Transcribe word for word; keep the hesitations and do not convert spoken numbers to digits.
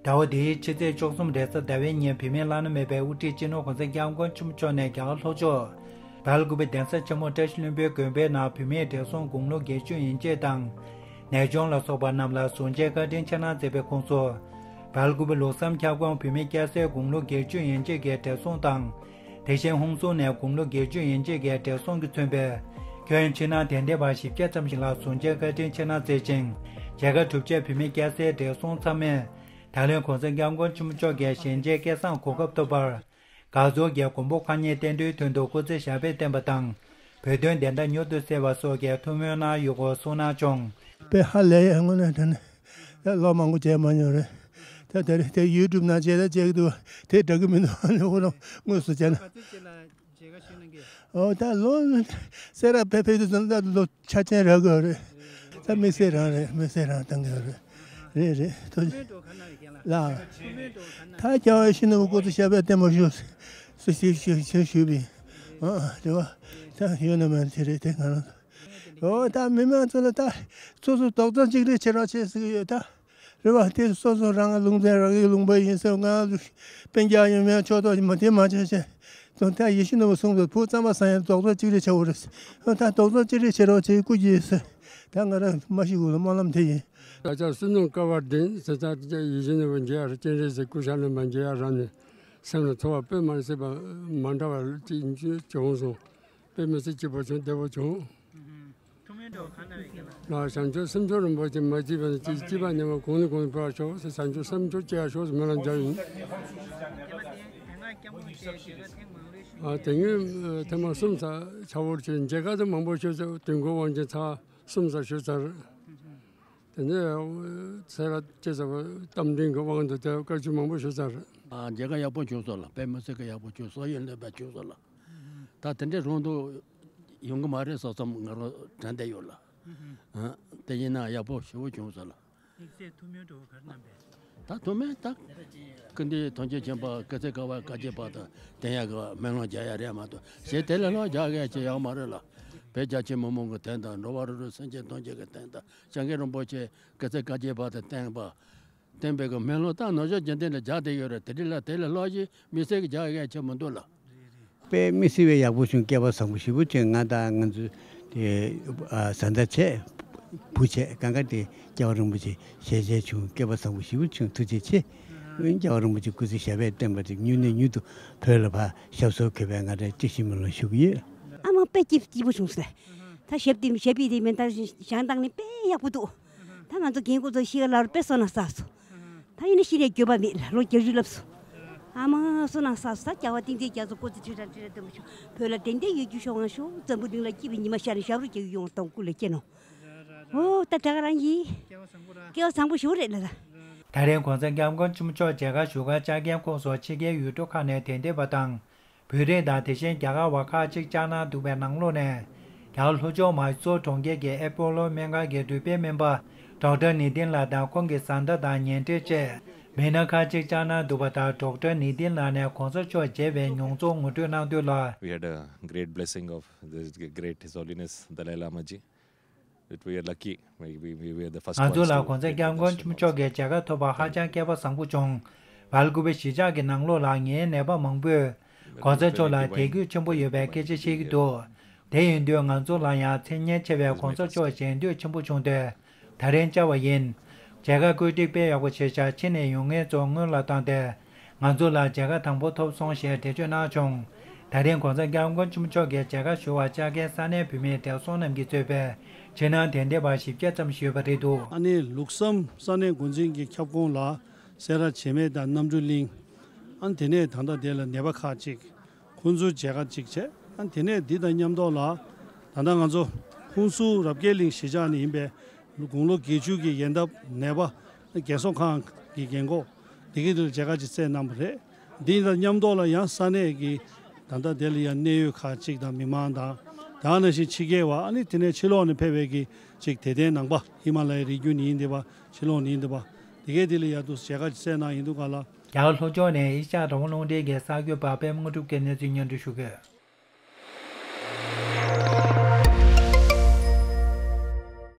ཟླ་བ་འདིའི་ཕྱི་ཚེས་བཅུ་གསུམ་རེས་གཟའ་ཟླ་བའི་ཉིན་བོད་མིའི་བླ་ན་མེད་པའི་དབུ་ཁྲིད་སྤྱི་ནོར་གོང་ས་སྐྱབས་མགོན་ཆེན་པོ་མཆོག་ནས་རྒྱ་གར་ལྷོ་ཕྱོགས་སྦེལ་ཀུ་པེ་གདན་ས་ཆེན་མོ་བཀྲ་ཤིས་ལྷུན་པོའི་དགོན་པའི་ནང་བོད་མིའི་བགྲེས་སོང་དགུང་ལོ་བརྒྱད་ཅུ་ཡན་ཆད་དང་། ནད་གཅོང་ལ་སོགས་པ་རྣམས་ལ་གཟུར་གཅོག་བཀའ་དྲིན་ཆེ་གནང་མཛད་པའི་ཁོངས་སུ། སྦེལ་ཀུ་པེ་ལུགས་བསམ་ཁྱབ་ཁོངས་བོད་མི་སྐྱ་སེར་དགུང་ལོ་བརྒྱད་ཅུ་ཡན་ཆད་ཀྱི་བགྲེས་སོང་དང་། དེ་བཞིན་ཧུན་སུར་ནས་དགུང་ལོ་བརྒྱད་ཅུ་ཡན་ཆད་ཀྱི་བགྲེས་སོང་གིས་མཚོན་པའི་ཁྱོན་ཕྱི་ནང་དད་ལྡན་པ་བཞི་བརྒྱ་ཙམ་ཞིག་ལ་གཟུར་གཅོག་བཀའ་དྲིན་ཆེ་གནང་མཛད་ཅིང་། མཇལ་ཁ་གྲུབ་རྗེས་བོད་མི་སྐྱ་སེར་བགྲེས་སོང་ཚང་མས་ད་ལན་གོང་ས་སྐྱབས་མགོན་ཆེན་པོ་མཆོག་གིས་ཞལ་མཇལ་སྐལ་བཟང་གོ་སྐབས་ཐོབ་པར། དགའ་ཚོར་གྱིས་མགོན་པོ་གང་ཉིད་བསྟན་འགྲོའི་དོན་དུ་སྐུ་ཚེ་ཞབས་པད་བརྟན་པ་དང་། བོད་དོན་བདེན་མཐའ་མྱུར་དུ་གསལ་བ་སོགས་ཀྱི་ཐུགས་སྨོན་གནང་ཡོད་སྐོར་གསུངས་གནང་བྱུང་། དཔེ་ཧ་ལས་ཡ་དངོས་གནས་དྲང་གནས། ད་ལོ་མང་པོ་བྱས་མ་མྱོང་རེད། ད་དེ་རིང་དེ་ཡུ་ཊུབ་ནང་བྱས་ད་བྱེད་ཀྱི་འདུག་དེ་འདྲ་གི་མི་འདུག་ཨ་ནི་ཁོ་རང་དངོས་སུ་བྱས་ན། ཨོ་ད་ལོ་སེ་ར་བེ་ཕེ་དུ་ཙམ་ད་ལོ་ཆ་ཅན་རག་གི་རེད། ད་དམིགས་བསལ་རང་རེད། དམིགས་བསལ་རང་བཏང་གི་རེད། རེད་རེད། ཐུགས་རྗེ་ལགས། ད་རྒྱལ་བ་ཡིད་བཞིན་ནོར་བུ་སྐུ་ཚེ་ཞབས་པད་བརྟན་པར་ཤོག་ཟེར་ཞུ་ཞུ་ཞུ་ཞུས་པ་ཡིན། ཨ་རེད་བ། ད་ཡོད་ན་མེད་ན་དེ་རེད། དེ་ང་རང་། ཨོ་ད་མི་མང་ཚོ་ལ་ད་སོ་སོ་རྡོག་རྩ་གཅིག་སྒྲིལ་བྱེད་རོགས་བྱེད་ཟེར་གྱི་ཡོད་ད། རེད་བ། དེ་སོ་སོ་རང་ལུང་ཚན་རང་གི་ལུང་པ་ཡིན་ཟེར། ང་སྤུན་ཀྱག་ཡིན་མིན་ཕྱོགས་གཏོགས་མ་དེ་མ་བྱེད་བྱེད། དོན་དག་ཡིད་བཞིན་ནོར་བུ་གསུངས་པའི་བུ་གཙང་པ་བཟང་ཡང་རྡོག་རྩ་གཅིག་སྒྲིལ་བྱེད་དགོས་རེད། ཨོ་ད་རྡོག་རྩ་གཅིག་སྒྲིལ་བྱེད་རོགས་བྱེད། སྐུ་མཁྱེན་ཟེར། ད་ང་རང་མ་ཤི་གུ་ལ་སྨོན་ལམ་དེ་ཡིན། ད་ཆ་བསོད་ནམས་དཀའ་བ་འདི་ཟེར་ད་ཡིད་བཞིན་ནོར་བུ་མཇལ་ཡ་རེད། སྤྱན་རས་གཟིགས་སྐུ་ཤ་ལ་མ་མཇལ་ཡ་རང་ནས་སེམས་ལ་ཚོར་བ་དཔེ་མ་སྲིད་པ་མ་འདྲ་བ་ཅིག་བྱུང་སོང་། དཔེ་མི་སྲིད་སྐྱིད་པོ་བྱུང་། བདེ་པོ་བྱུང་། ཐུགས་སྨོན་འདྲ་བོ་གང་ལྟར་ཡོད་ལགས། བྱང་ཆུབ་སེམས་མཆོག་རིན་པོ་ཆེ་མ་སྐྱེས་པ་ནས་སྐྱེས། སྐྱེས་པ་ཉམས་པ་གོང་ནས་གོང་དུ་འཕེལ་བར་ཤོག་ཟེར། བྱང་ཆུབ་སེམས་མཆོག་སྐྱེ་བར་ཤོག་ཟེར་སྨོན་ལམ་རྒྱག་ཡིན། ཨ་དེ་སྔོན་ཐེངས་མ་གསུམ་ཙམ་ཆ་བོར་བྱས། མཇལ་ཁ་དེ་མང་པོ་ཞུས་ཚར། དུས་འཁོར་དབང་ཆེན་ཚར་གསུམ་ཙམ་ཞུས་ཚར། དེ་ནས་ཚེ་རབས་སྐྱེ་ཚར་བ་རྟ་མགྲིན་གྱི་དབང་དུ་དེ་བཀའ་ཆོས་མང་པོ་ཞུས་ཚར། ཨ་མཇལ་ཁ་ཡག་པོ་བྱུང་སོང་ལགས། དཔེ་མི་སྲིད་ཀྱི་ཡག་པོ་བྱུང་སོང་། ཡོན་ལོན་པ་བྱུང་སོང་ལགས། ད་དེ་འདྲའི་རང་དུ་ཡོང་གི་མ་རེད་བསམ་བསམ་ང་རང་དྲན་བསྡད་ཡོད་ལགས། ཨ་དེ་ཡིན་ན་ཡག་པོ་ཞེ་པོ་བྱུང་སོང་ལགས། དམིགས་བསལ་ཐུགས་སྨོན་གྲོགས་གར་གནང་པས། ད་ཐུགས་སྨོན་ད། ཀུན་འདུས་ཐམས་ཅད་མཁྱེན་པ་སྐུ་ཚེ་བསྐལ་པ་བསྐལ་བརྒྱའི་བར་དུ་བརྟན་ཡག་གི་སྨོན་ལམ་རྒྱག་ཡ་རེད་མ་གཏོགས་གཞན་དེ་ལས་ལྷག་རྒྱག་ཡ་ཅི་ཡོད་མ་རེད་ལགས། བོད་རྒྱ་ཆེ་མི་མང་གི་དོན་དང་འགྲོ་བ་རིགས་དྲུག་སེམས་ཅན་ཐམས་ཅད་ཀྱི་དོན་དང་སྐྱབས་མགོན་རིན་པོ་ཆེ་སྐུ་ཚེ་བསྐལ་བརྒྱའི་བར་དུ་བརྟན་པ། བསྟན་པའི་གི་སྨོན་ལམ་ད་ནང་བཞིན་རྒྱུན་ལྡན་ལ་རྒྱག་བསྡད་ཡོད་རེད། དེ་རིང་ལ་དེ་ལས་ལྷག་ཅིག་དམིགས་བསལ་གྱི་རྒྱག་ཡ་ཅི་མི་འདུག་ལགས། དཔེ་མི་སྲིད་པའི་ཡག་པོ་བྱུང་། སྐལ་བ་བཟང་པོ་ཞེ་པོ་བྱུང་། ང་དང་ང་ཚོའི་དེ་བཟའ་ཟླ་བྱས་བུ་བྱས་གང་ག་དེ་སྐྱབས་མགོན་རིན་པོ་ཆེ་ཞལ་མཇལ་བྱུང་། སྐལ་བ་བཟང་པོ་ཞེ་པོ་བྱུང་། ཐུགས་རྗེ་ཆེ། སྐྱབས་མགོན་རིན་པོ་ཆེ་སྐུ་ཚེ་ཞབས་པད་བརྟན་པ་དང་མྱུར་ནས་མྱུར་དུ་བོད་ལ་ཕར་ཞབས་སོར་འཁོད་པའི་ང་རང་བཀྲ་ཤིས་སྨོན་ལམ་ཞུ་གི་ཡོད། ཨ་མ་དཔེ་སྐྱིད་སྐྱིད་པོ་བྱུང་སོང་། ད་ཞབས་དེ་ཞབས་པི་དེ་མེ་མདའ་བཞེངས་བཏང་ནས་དཔེ་ཡག་པོ་འདུག་ད་ང་ཚོ་རྒན་ཁོ་ཚོ་ཤི་ག་ལར་དཔེ་བསོད་ནམས་བསགས་སོང་། ད་ཡིན་ན་ཤི་ནས་འགྱོད་པ་མེད་ལ་ལོ་བརྒྱད་ཅུ་ལབ་སོང་། ཨ་མ་བསོད་ནམས་བསགས་སོང་། ད་རྒྱལ་བ་བསྟན་འཛིན་རྒྱ་མཚོ་སྐུ་ཚེ་ཁྲི་ཕྲག་ཁྲི་ཕྲག་བརྟན་པོ་ཤོག་བོད་ལ་བདེན་བདེན་ཡོད་རྒྱུ་ཤོག་ང་ཤོག་འཛམ་བུ་གླིང་ལ་སྐྱིད་པའི་ཉི་མ་ཤར་ནས་ཞབས་བྲོ་རྒྱག་གི་ཡོང་བ་དང་སྐུ་ལ་སྐྱེ་ནོ། ཨོ་ད་དྲག་རང་ཡིན། སྐལ་བ་བཟང་པོ་ཞིག་རེད་ལ་ད། ད་རེས་གོང་ས་སྐྱབས་མགོན་ཆེན་པོ་མཆོག་མཇལ་ཁ་ཞུ་གར་བཅར་མཁན་ཁོངས་སུ་ཕྱི་རྒྱལ་ཡུལ་གྲུ་ཁག་ནས་དད་ལྡན་པ་དང་། བོད་རིགས་དང་དེ་བཞིན་རྒྱ་གར་བ་ཁག་ཅིག་བཅར་གནང་འདུག་པའི་ནང་ལོགས་ནས། རྒྱ་གར་ལྷོ་ཕྱོགས་མཱི་སོར་གྲོང་ཁྱེར་གྱི་ཨེ་པོ་ལོ་སྨན་ཁང་གི་རུས་སྦལ་སྨན་པ་ཌོག་ཊར་ནི་ཏིན་ལགས་དང་ཁོང་གི་བཟའ་ཟླ་དང་ཉེ་འབྲེལ་བཅས་མི་སྣ་ཁག་ཅིག་བཅར་གནང་འདུག་པ་དང་། ཌོག་ཊར་ནི་ཏིན་ལགས་ནས་གོང་ས་མཆོག་མཇལ་བའི་མྱོང་ཚོར་ངོ་སྤྲོད་གནང་དོན་ལ། We had a great blessing of the great His Holiness Dalai Lama ji. It, we are lucky. We, we, we were the first ones to get the darshan also. ང་ཚོ་ལ་གོང་ས་སྐྱབས་མགོན་ཆེན་པོ་མཆོག་གི་མཇལ་ཁ་ཐོབ་པ་ཧ་ཅང་སྐལ་པ་བཟང་པོ་བྱུང་། སྦེལ་ཀུ་པེ་གཞིས་ཆགས་ཀྱི་ནང་ལོགས་ལ་ངའི་ནད་པ་མང་པོས་གོང་ས་མཆོག་ལ་དད་གུས་ཆེན་པོ་ཡོད་པའི་སྐད་ཆ་བཤད་ཀྱི་འདུག་དེ་ཡིན་དུས་ང་ཚོ་ལ་ཡང་མཚན་སྙན་ཆེ་བའི་གོང་ས་མཆོག་མཇལ་འདོད་ཆེན་པོ་བྱུང་སྟེ། ད་རིང་བཅར་བ་ཡིན། མཇལ་ཁ་བཀོད་སྒྲིག་དཔེ་ཡག་པོ་བྱས་ཤག་ཕྱི་ནས་ཡོང་མཁན་ཚོ་སྔོན་ལ་བཏང་སྟེ། ང་ཚོ་ལ་མཇལ་ཁ་དང་པོ་ཐོབ་སོང་ཞེས་འགྲེལ་བརྗོད་གནང་བྱུང་། ད་རིང་གོང་ས་སྐྱབས་མགོན་ཆེན་པོ་མཆོག་གི་མཇལ་ཁ་ཞུ་བར་བཅར་མཁན་ས་གནས་བོད་མིའི་བགྲེས་སོང་རྣམས་ཀྱིས་གཙོས་པའི་ཕྱི་ནང་དད་ལྡན་པ་བཞི་བརྒྱ་ཙམ་ཞིག་ཡོད་པ་རེད་འདུག་ཨ་ནི་ལུགས་བསམ་ས་གནས་འགོ་འཛིན་གྱི་ཁྱབ་ཁོངས་ལ་སེ་ར་བྱེ་སྨད་དང་རྣམ་གྲོལ་གླིང་། ཨ་ནི་དེ་ནས་ད་ལྟ་དེ་ལ་ནད་པ་ཁག་ཅིག་ཁོང་ཚོའི་མཇལ་ཁ་གཅིག་བྱས། ཨ་དེ་ནས་འདི་དང་མཉམ་དུ་ལ་ད་ལྟ་ང་ཚོ་ཧུན་སུར་རབ་རྒྱས་གླིང་གཞིས་ཆགས་ནས་ཡིན་པའི་དགུང་ལོ་བརྒྱད་ཅུ་གི་ཡན་འདབ་ནད་པ་རྒན་གསོ་ཁང་གི་རྒན་གོག་འདི་གི་འདིར་མཇལ་ཁ་གཅིག་བསྩལ་གནང་བ་རེད། འདི་དང་མཉམ་དུ་ལ་ཡང་ས་གནས་ཀྱི་ད་ལྟ་དེ་ལ་ཡང་གནད་ཡོད་ཁག་ཅིག་དང་མི་མང་དང་། ད་ག་ནང་བཞིན་ཕྱི་རྒྱལ་བ། ཨ་ནི་དེ་ནས་ཕྱི་ལོགས་ནས་ཕེབས་པའི་གི་ཅིག་དད་ལྡན་ནང་པ་ཧི་མ་ལ་ཡའི་རི་རྒྱུད་ནས་ཡིན་འདི་པ་ཕྱི་ལོགས་ནས་ཡིན་འདི་པ་འདི་གའི་དེ་ལ་ཡང་དུ་མཇལ་ཁ་གཅིག་བསྩལ་གནང་ཡིན་འདུག་ག་ལ། རྒྱ་གར་ལྷོ་ཕྱོགས་ནས་ཨེ་ཤ་ཡ་རང་དབང་རླུང་འཕྲིན་གྱི་གསར་འགོད་པ་པད་མ་དངོས་གྲུབ་ཀྱིས་གནས་ཚུལ་སྙན་སྒྲོན་ཞུ་གི་ཡོད།